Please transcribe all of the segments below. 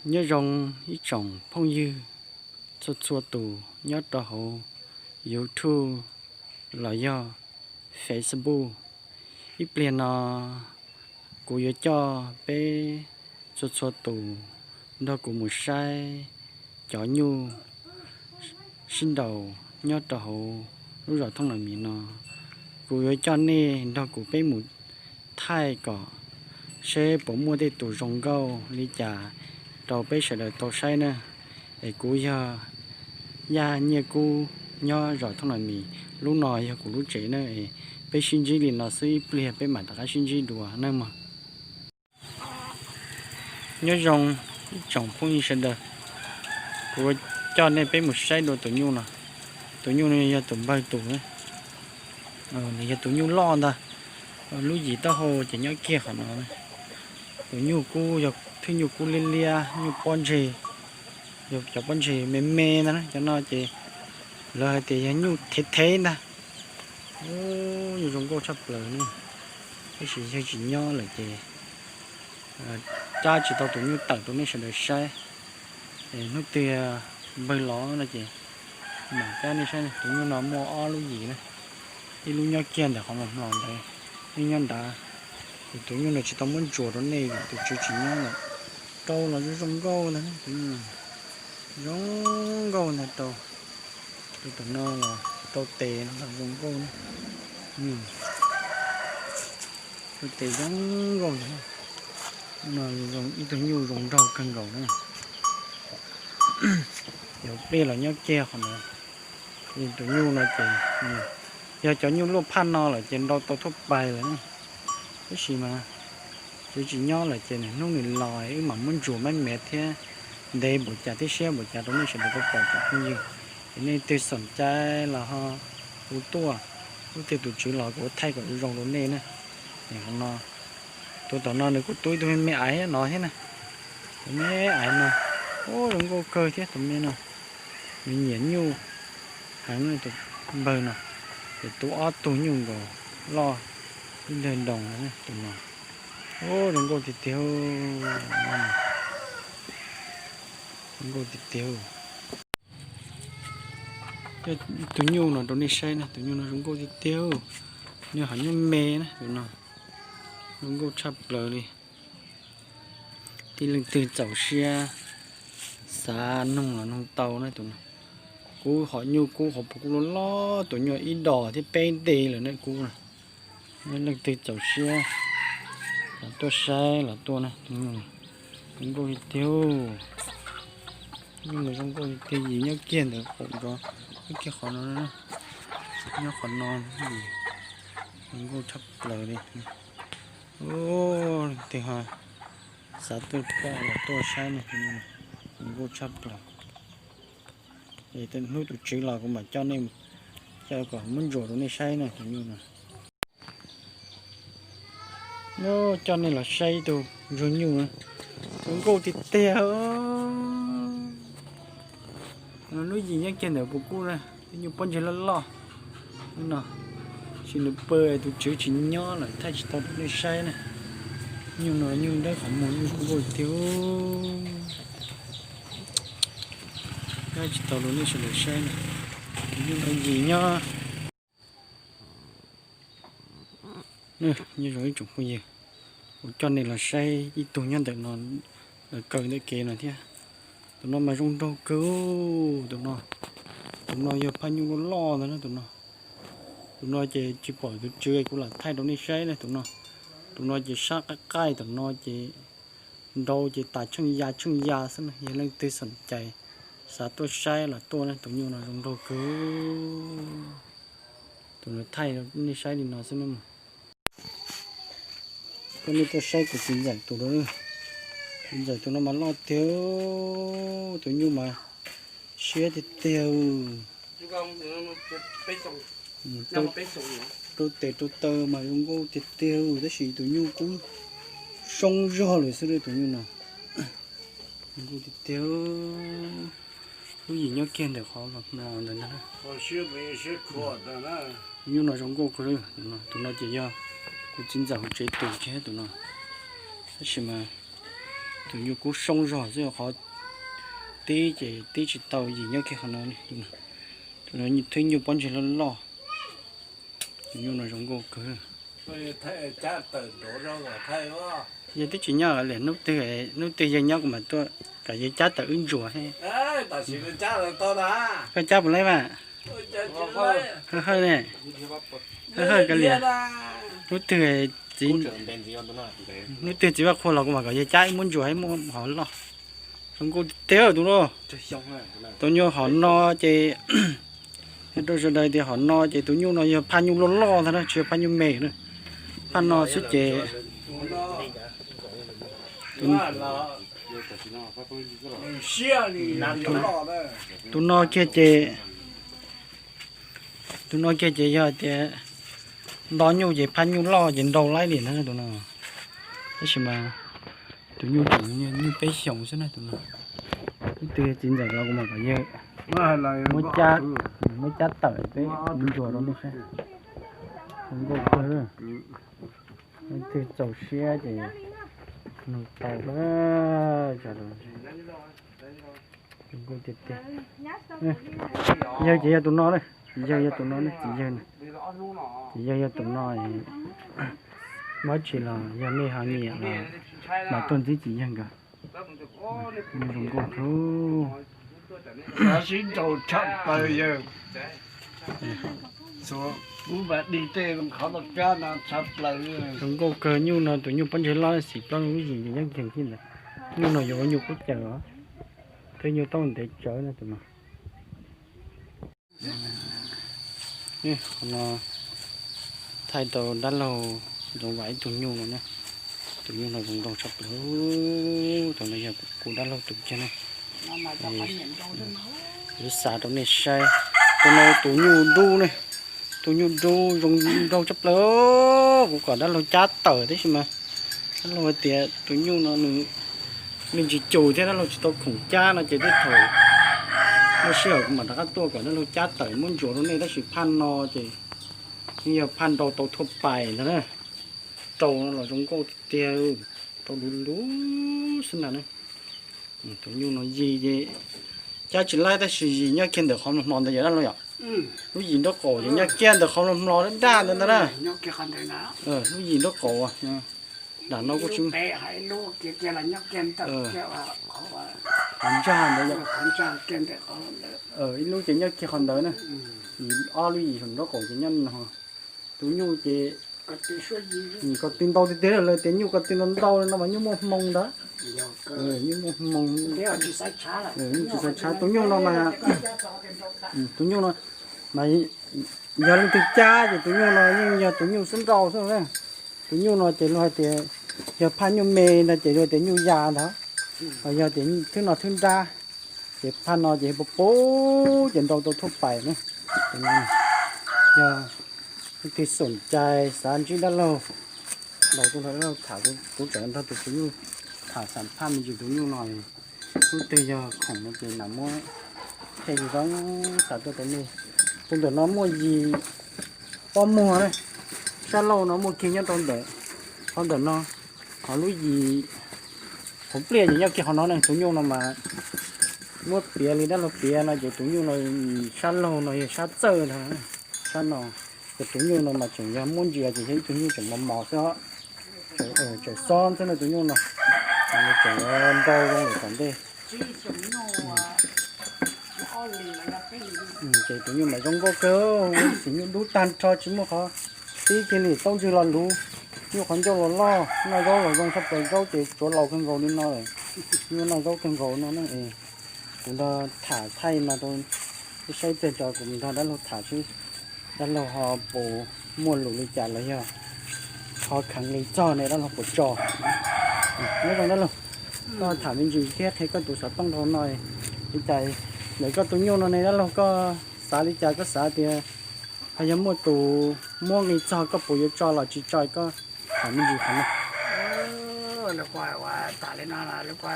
Nyob zoo ib tsoom phooj ywg txhua txhua tus nyob rau hauv YouTube los yog Facebook. Ib pliag no kuv yuav coj peb txhua txhua tus nrog kuv mus saib cov nyuj sib nraus nyob rau hauv lub zos Thooj Los Mis no. Kuv yuav coj nej nrog kuv peb mus thaij kom seb puas muaj tej tus zoo nkauj li cas rau peb sawv daws tau saib na. Es kuv yog Yaj Nyiaj Kub nyob zos Thooj Los Mis, lub no yog kuv lub tsev na. Es peb sib ntsib li no xwb, ib pliag peb mam rov qab sib ntsib dua nawb mog. Nyob zoo ib tsoom phooj ywg sawv daws, kuv coj nej peb mus saib dua tus nyuj no. Tus nyuj no yog tus npawg tus, nws yog tus nyuj loj ntag. Lub yim taub hau ces nyob kiag qhov no. Tus nyuj kub yog thwj nyuj kub liab liab, nyuj pob ntseg, yog cov pob ntseg me me ntag na. Cov no ces lawv hais tias yog nyuj thev thev ntag. Nyuj zoo nkauj tshaj plaws ne, tab sis yawg tsis nyob lawm ces cab tsis tau tus nyuj tawm rau nej sawv daws saib. Hnub twg npawg los no ces mam cab nej saib. Tus nyuj no muaj ob lub yim na, ib lub nyob kiag ntawm qhov mos hmo ntawd, ib nyob nrad. Ces tus nyuj no tsis tau muab ntsuas rau nej vim tus tswv tsis nyob lawm. Rau los zoo zoo nkauj ntag, tus nyuj zoo nkauj ntag. Rau, rau tom no los rau tes no los zoo nkauj na. Rau tes zoo nkauj ntag. No ib tug nyuj zoo nraug kawg nkaus na. Cov pliaj los nyob kiag qhov no. Tus nyuj no ces yog cov nyuj luaj phaj no lawm ces nrau tau thuaj pais lawm na. Tab sis mas tswv tsis nyob lawm ces nws hnub nws los wb mam muab ntsuas mab miav thiab ntev npaum cas thiab siab npaum cas rau nej sawv daws tau pom tsoom phooj ywg. Es nej twg xoom cai los ho hu tuaj, hnub twg tus tswv los kuv thaij kom zoo rau nej na. Es qhov no, tus tom no nws kuj tu ib tug me me aiv no thiab na. Tus me aiv no, ub, zoo nkauj kawg thiab tus me no. Nws nyiam nyuj heev tus npawg no, ces tu ob tug nyuj nkaus loj ib ntag nroo tus no. Ub, zoo nkauj tiag tiag, zoo nkauj tiag tiag. Coj tus nyuj no rau nej saib na, tus nyuj no zoo nkauj tiag tiag. Nyuj hom nyuj me na, tus no zoo nkauj tshaj plaws li. Tib leej twg txaus siab xav noog los noog tau na tus no. Kub hom nyuj kub hauv paus kub loj loj, tus nyuj ib dos thiab peb ntej lawm na kub na. Leej twg txaus siab los tuaj saib los tuaj na. Zoo nkauj tiag tiag, zoo nkauj tiag tiag, yim nyob kiag ntawm qaum nrov, nyob kiag qhov no, nyob qhov no, zoo nkauj tshaj plaws li. Tus twg ho xav tuaj pom los tuaj saib na, zoo nkauj tshaj plaws. Es hnub tus tswv los kuv mam coj nej, coj kom muab ntsuas rau nej saib na tus nyuj no. Coj nej los saib ib tug ntsuag nyuj na, zoo nkauj tiag tiag. Lub yim nyob kiag ntawm paus kub na, ib nyuj pob ntseg loj loj no, tab sis nws pw tus tswv tsis nyob lawm thaij tsis tau rau nej saib na. Nyuj no nyuj dawb qhov muag, nyuj zoo nkauj tiag, thaij tsis tau rau nej sawv daws saib na. Nyuj no yim nyob. Nyob zoo ib tsoom phooj ywg, kuv coj nej los saib ib tug nyob ntawm no, lawv kaw ntawm kev no thiab. Tus no mas zoo nraug kawg, tus no, tus no yog phaj nyuj loj loj ntag na tus no. Tus no ces tsis pom tus tswv kuv lam thaij rau nej saib na tus no. Tus no ces sab qaij qaij, tus no ces nrau ces tas tsheej ya tsheej ya xwb na. Yog leej twg xoom cai xav tuaj saib los tuaj na, tus nyuj no zoo nraug kawg. Tus no thaij nej saib li no xwb na. Coj nej tuaj saib kuv txiv ntxawm tus, txiv ntxawm tus no mas loj tiag, tus nyuj mas siab tiag tiag. Rau tes rau taw mas zoo nkauj tiag tiag, tab sis tus nyuj kub zoo zog lawm xwb tus nyuj no. Zoo nkauj tiag tiag. Lub yim nyob kiag ntawm qhov hmo ntawd ntag. Tus nyuj no zoo nkauj kawg. Tus no ces yog kuv txiv ntxawm hauv tsev tus thiab tus no. Tab sis mas Tus nyuj kub soob zog xwb qhov tib ces tib tsis tau yim nyob kiag qhov no. Thwb nyuj pob ntseg loj loj. Tus nyuj no zoo nkauj kawg. Yawg twb tsis nyob li, hnub twg, hnub twg yawg nyob kuv mam tuaj kom yawg cab tawm wb ntsuas thiab. Koj cab puas laib mas? Hawj hawj ne, hawj hawj kawg li. Hnub twg txiv, hnub twg txiv Vaj Qhua los kuv mam kom yawg cab wb muab ntsuas wb muab hov loj. Zoo nkauj tiag tiag tus no. Tus nyuj hom no ces, yog rau sawv daws tias hom no ces tus nyuj no yog phaj nyuj loj loj ntag na, tsis yog phaj nyuj me na. Phaj no xwb ces tus no kiag ces, tus no kiag ces yog tias nto nyuj ces phaj nyuj loj ces nrau laib li ntag tus no. Tab sis mas tus nyuj tseem nyuj peb xyoos xwb na tus no. Ib tug txiv ntxawm los kuv mam kom yawg muab cab, muab cab tawm peb ntsuas rau nej saib. Zoo nkauj kawg. Leej twg txaus siab ces nug tau. Zoo nkauj tiag tiag. Yawg ces yog tus no na, txiv yawg yog tus no na, txiv yawg na. Txiv yawg yog tus no. Muaj tsis los yog nej ho nyiam los mam tuaj ntxib txiv yawg nkawd. Zoo nkauj kawg. Sib nraus tshaj plaws yawg. Kuv mam dig tej qhov no kab no tshaj plaws. Zoo nkauj kawg, nyuj no tus nyuj pob ntseg loj xim plaub lub yim ces nyob kiag ntawd. Nyuj no yuav ua nyuj kub caws os, thiab nyuj taub ntev tsawv no tus no. Qhov no thaij tau dab laug Ntxoov Vam ib tug nyuj no na. Tus nyuj no zoo nkauj tshaj plaws. Tus no yog kuv dab laug tus kiag na. Kuv xav rau nej saib, tus no tus nyuj dub ne, tus nyuj dub zoo nkauj tshaj plaws. Kuv kom dab laug cab tawm tab sis mas dab laug hais tias tus nyuj no nws me ntsis cus thiab dab laug tsis tau khoom cab no ces tej thaum muaj sij hawm kuv mam rov qab tuaj kom dab laug cab tawm muab ntsuas rau nej tab sis phaj no ces yeej yog phaj nrau tau thuaj pais ntag na. Rau no los zoo nkauj tiag tiag, rau luv luv xwb ntag na. Tus nyuj no yim ces cab tsis laib tab sis yim nyob kiag ntawm qhov hmo ntawd yom dab laug yom. Lub yim nraub qaum ces nyob kiag ntawm qhov hmo daj daj ntawd ntag na. Lub yim nraub qaum, nram no kuj tsis, qhov ntsag ntawd yom. Ib lub ces nyob kiag qhov ntawd na. Yim, ob lub yim saum nraub qaum ces nyob no. Tus nyuj ces ko tw ntau tiag tiag, lawv tias nyuj ko tw ntau ntau li no mas nyuj muaj hmoo ntag. Nyuj muaj hmoo, nyuj tsis xav tshav. Tus nyuj no mas, tus nyuj no mas yog leej twg cab ces tus nyuj no yeej yog tus nyuj xub nrau xwb. Tus nyuj no ces luag hais tias yog phaj nyuj me ntag ces luag tias nyuj ya ntag, ho yog tias thwb no thwb nrab, ces phaj no ces pub pub ces nrau tau thuaj pais na. Yog leej twg xoom cai xav ntsib dab laug, ntaus tuaj nrog dab laug tham, kuv tseem nrog tus tswv nyuj tham xam phaj me ntsis tus nyuj no. Hnub twg yog khoom no ces mam muab thaij zoo xav tuaj rau nej. Tus ntawm no muaj yim pob muag na, sab laug no muaj kiag nyob rau ntawm qhov ntawm no, qhov lub yim, qhov pliaj ces nyob kiag qhov no ne. Tus nyuj no mas muab piav li dab laug piav no ces tus nyuj no sab laug no yog sab txawj ntag, sab no. Ces tus nyuj no mas tseem yog muab ntsia ces yog ib tug nyuj tseem mos mos xwb, tseem xob xwb na tus nyuj no. Tseem nrau zoo lawm tom ntej. Ces tus nyuj mas zoo nkauj kawg, xim nyuj dub tag nrho tsis muaj qhov tib kiag li, taub ntswg los luv, nyuj qhov ncauj los loj, noj zaub los zoo tshaj plaws, zaub ces tsuav laus kawg nkaus li no lawm. Nyuj noj zaub kawg nkaus no na. Kuv nrog tham thaij no rau nej saib tag tso, kuv nrog dab laug tham seb dab laug ho puas muaj lus li cas los yog ho kheev li txog ne dab laug puas tso. Nyob zoo dab laug, koj tham me ntsis thiab qhia koj tus xov tooj rau no li cas, ntawm koj tus nyuj no ne dab laug koj xav li cas, koj xav tias ho yog muaj tus muab nqi txog koj puas yuav tso los tsis tso, koj tham me ntsis qhov no. Lub kua uas tham li no, lub kua,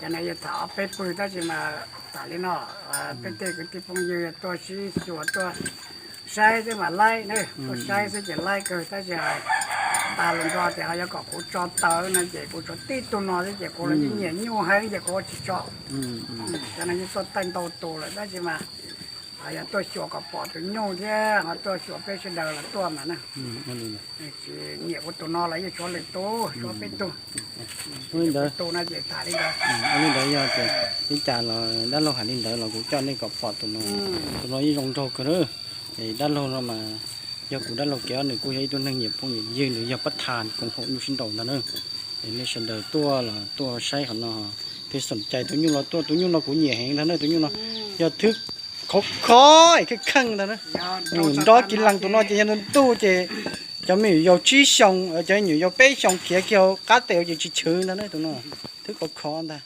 cov no yog tham ob peb pwg tab sis mas tham li no, peb tej kwv tij phooj ywg tuaj sib xyuas tuaj saib xwb mas laib ne, tuaj saib xwb ces laib kawg tab sis Tas lus nrog tias ho yog kom kuv tso tawm no ces kuv tsuas tib tug no xwb ces kuv los yeej nyiam nyuj heev ces kuv ua tsis tso. Cov no yeej tuaj tawm ntau tus lawm tab sis mas yog tuaj xyuas kom pom tus nyuj thiab ho tuaj xyuas peb sawv daws los tuaj mas na. Tsis nyiam kuv tus no los yeej tshuav lwm tus, tshuav peb tug. Tus no ces tham li ntawd. Ua li ntawd yog tias li cas los dab laug hais li ntawd los kuv coj nej kom pom tus no. Tus no yeej zoo nraug kawg na. Es dab laug no mas yog kuv dab laug kev nws kuj yog ib tug neeg nyiam phooj nyiam ywg, nws yog pab thas koom haum nyuj sib nraus ntag na. Es nej sawv daws tuaj los tuaj saib qhov no, thwb xoom cai tus nyuj los tuaj, tus nyuj no kuv nyiam heev ntag na. Tus nyuj no yog thwb khov kho es kheej kheej ntag na. Nrov kiv lees tus no ces yog ntuj ces cov me nyuam yaus tsib xyoo, cov me nyuam yaus peb xyoo khiav kiag qab tes ces tsis chwv ntag na tus no. Thwb khov kho ntag.